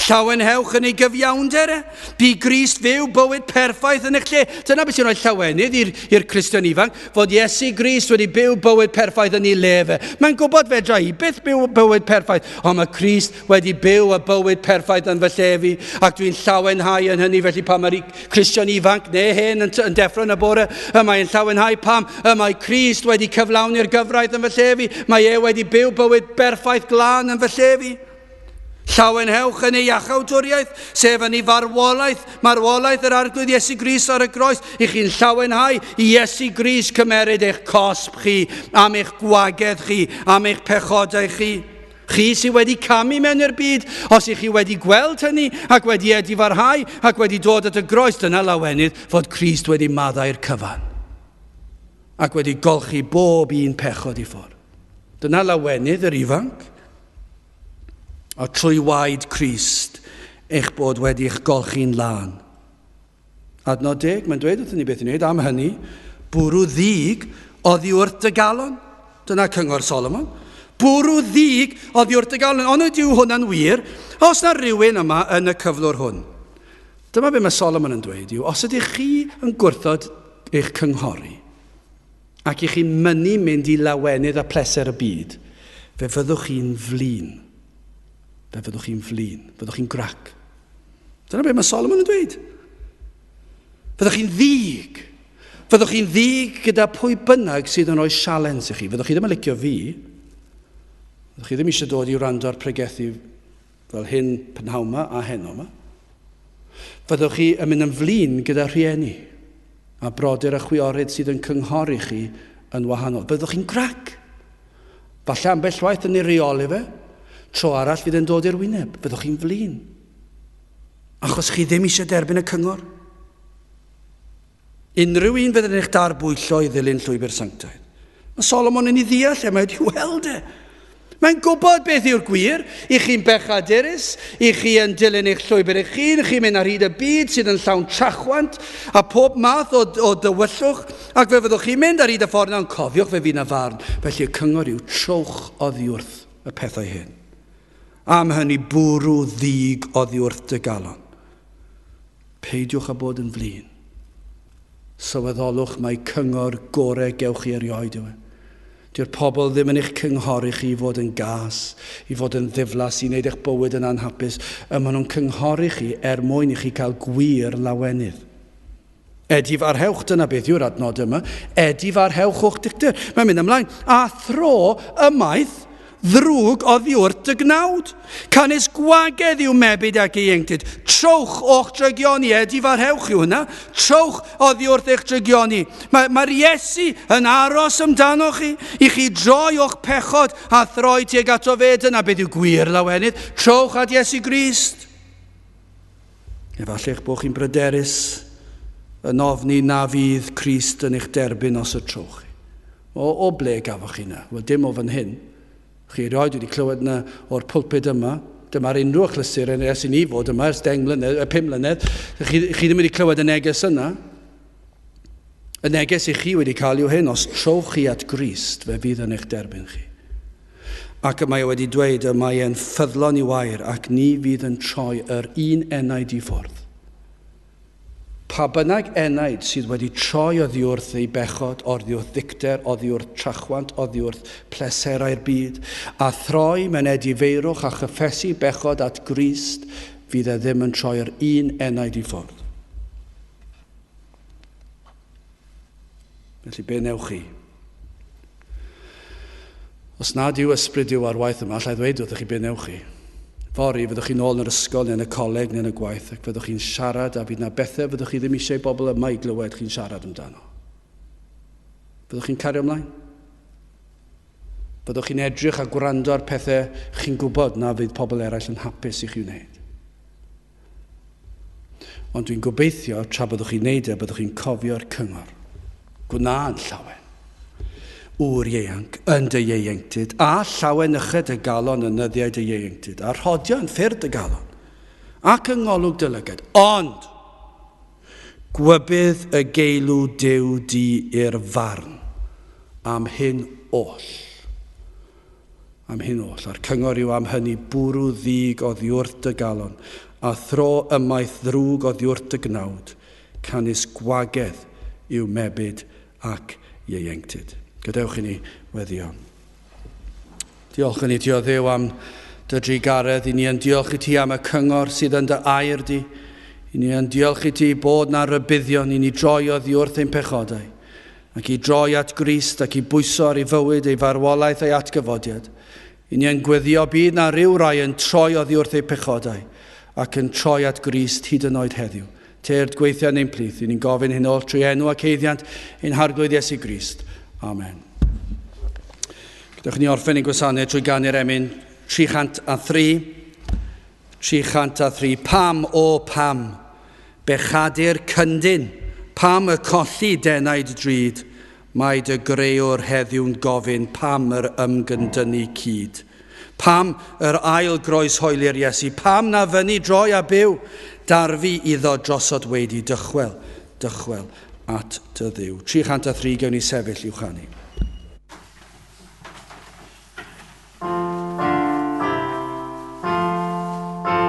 Llawenhewch yn ei gyfiawnder e. Bu Grist fyw bywyd perffaith yn eich lle. Dyna beth sy'n rhoi llawenydd i'r Cristion ifanc, fod Iesu Grist wedi byw bywyd perffaith yn ei le fe. Mae'n gwybod fedra i byth byw bywyd perffaith, ond mae Crist wedi byw y bywyd perffaith yn fy lle fi, ac dwi'n llawenhau yn hynny. Felly pan mae'r Cristion ifanc neu hen yn, yn deffro yn y bore, y mae'n llawenhau pam y mae Crist wedi cyflawni'r gyfraith yn fy lle fi. Mae e wedi byw bywyd berffaith glân yn fy lle fi. Llawenhewch yn ei iachawdwriaeth, sef yn ei farwolaeth, marwolaeth yr Arglwydd Iesu Grist ar y groes, i chi'n llawenhau i Iesu Grist cymeryd eich cosb chi, am eich gwagedd chi, am eich pechodau chi. Chi sydd wedi camu mewn i'r byd, os ych chi wedi gweld hynny ac wedi edifarhau ac wedi dod at y groes, dyna lawenydd fod Crist wedi maddau'r cyfan ac wedi golchi bob un pechod i ffwrdd. Dyna lawenydd yr ifanc. A trwy waed Crist eich bod wedi eich golchi'n lân. Adnod deg, mae'n dweud wrthyn ni beth i wneud am hynny, bwrw ddig oddi wrth dy galon. Dyna cyngor Solomon. Bwrw ddig oddi wrth dy galon. Ond ydyw hwnna'n wir? Os na rhywun yma yn y cyflwr hwn. Dyma beth mae Solomon yn dweud yw, os ydych chi yn gwrthod eich cynghori, ac i chi mynnu mynd i lawenydd a pleser y byd, fe fyddwch chi'n flin. Fe fyddwch chi'n flin. Fyddwch chi'n grac. Dyna beth mae Solomon yn dweud. Fyddwch chi'n ddig. Fyddwch chi'n ddig gyda pwy bynnag sydd yn rhoi sialens i chi. Fyddwch chi ddim yn licio fi. Fyddwch chi ddim eisiau dod i wrando ar pregethu fel hyn prynhawn 'ma a heno 'ma. Fyddwch chi yn mynd yn flin gyda rhieni a brodyr a chwiorydd sydd yn cynghori chi yn wahanol. Byddwch chi'n grac. Falle ambell waith yn ei reoli fe, tro arall fydd yn dod i'r wyneb. Byddwch chi'n flin. Achos chi ddim eisiau derbyn y cyngor. Unrhyw un fydd yn eich darbwyllo i ddilyn llwybr sanctaidd. Mae Solomon yn ei ddeall e, mae wedi weld e. Mae'n gwybod beth yw'r gwir. I chi'n bechadurus, i chi yn dilyn eich llwybr eich hun, chi'n mynd ar hyd y byd sydd yn llawn trachwant a pob math o, o dywyllwch, ac fe fyddwch chi'n mynd ar hyd y ffordd yna, ond cofiwch fe fydd na farn. Felly y cyngor yw trowch oddi wrth y pethau hyn. Am hynny bwrw ddig oddi wrth dy galon. Peidiwch â bod yn flin. Sylweddolwch mai cyngor gore gewch chi erioed yw e. Dyw'r pobl ddim yn eich cynghori chi i fod yn gas, i fod yn ddiflas, i wneud eich bywyd yn anhapus. Y maen nhw'n cynghori chi er mwyn i chi cael gwir lawenydd. Edifarhewch, dyna beth yw'r adnod yma. Edifarhewch o'ch dicter. Mae'n mynd ymlaen. A thro ymaith ddrwg oddi wrth dy gnawd. Canys gwagedd yw mebyd ac ieuenctid. Trowch o'ch drygioni, edifarhewch yw hynna. Trowch oddi wrth eich drygioni. Mae'r mae Iesu yn aros amdanoch chi, i chi droi o'ch pechod a throi tuag ato fe. Dyna beth yw gwir lawenydd. Trowch at Iesu Grist. Efallai eich bod chi'n bryderus yn ofni na fydd Crist yn eich derbyn os y trowch chi. O, o ble gafoch chi 'na? Wel, dim o fan hyn. Chi erioed wedi clywed 'na o'r pulpud yma. Dyma'r unrhyw achlysur yn ers i ni fod yma ers deng mlynedd, y pum mlynedd. Chi, chi ddim wedi clywed y neges yna. Y neges i chi wedi cael yw hyn, os trowch chi at Grist, fe fydd yn eich derbyn chi. Ac y mae e wedi dweud y mae e'n ffyddlon i'w air ac ni fydd yn troi yr un enaid i ffwrdd. Pa bynnag enaid sydd wedi troi oddiwrth ei bechod, oddiwrth ddicter, oddiwrth trachwant, oddiwrth pleserau'r byd, a throi mewn edifeirwch a chyffesu bechod at Grist, fydd e ddim yn troi yr un enaid i ffwrdd. Felly be newch chi? Os nad yw ysbryd Duw ar waith yma, allai ddweud wrthych chi be newch chi. Fory, fyddwch chi'n ôl yn yr ysgol neu yn y coleg neu yn y gwaith ac fyddwch chi'n siarad a fydd na bethau fyddwch chi ddim eisiau i bobl yma i glywed chi'n siarad amdano. Fyddwch chi'n cario ymlaen? Byddwch chi'n edrych a gwrando ar pethau chi'n gwybod na fydd pobl eraill yn hapus i chi wneud. Ond dwi'n gobeithio, tra byddwch chi'n neud e, byddwch chi'n cofio'r cyngor. Gwna'n llawen. Ŵr ieuanc, yn dy ieuenctid, a llawenyched dy galon yn nyddiau dy ieuenctid, a rhodio yn ffyrdd dy galon, ac yng ngolwg dy lygad. Ond, gwybydd y geilw Duw di i'r farn am hyn oll. Am hyn oll, a'r cyngor yw am hynny, bwrw ddig oddiwrth dy galon, a thro ymaith ddrwg oddiwrth dy gnawd, canys gwagedd yw mebyd ac ieuenctid. Gadewch i ni weddio. Diolch yn i ti o Dduw am dy drugaredd, i ni yn diolch i ti am y cyngor sydd yn dy air di. I ni yn diolch i ti bod na rybuddion i ni droi oddi wrth ein pechodau. Ac i droi at Grist ac i bwyso ar ei fywyd, ei farwolaeth a'i atgyfodiad. I ni yn gweddio bydd na ryw rai yn troi oddi wrth eu pechodau ac yn troi at Grist hyd yn oed heddiw. Tyrd gweithio yn ein plith. I ni'n gofyn hyn oll trwy enw ac haeddiant ein Harglwydd Iesu Grist. Amen. Gadewch ni orffen ein gwasanaeth trwy ganu'r emyn 303. 303, Pam, o pam, bechadur cyndyn, pam y colli d'enaid drud, mae dy grëwr heddiw'n gofyn pam yr ymgyndynnu cyd. Pam yr ail groeshoeli'r Iesu, pam na fynnu droi a byw, darfu iddo drosod wedi dychwel, dychwel at dy Dduw. 303 gewn ni sefyll i'w chanu.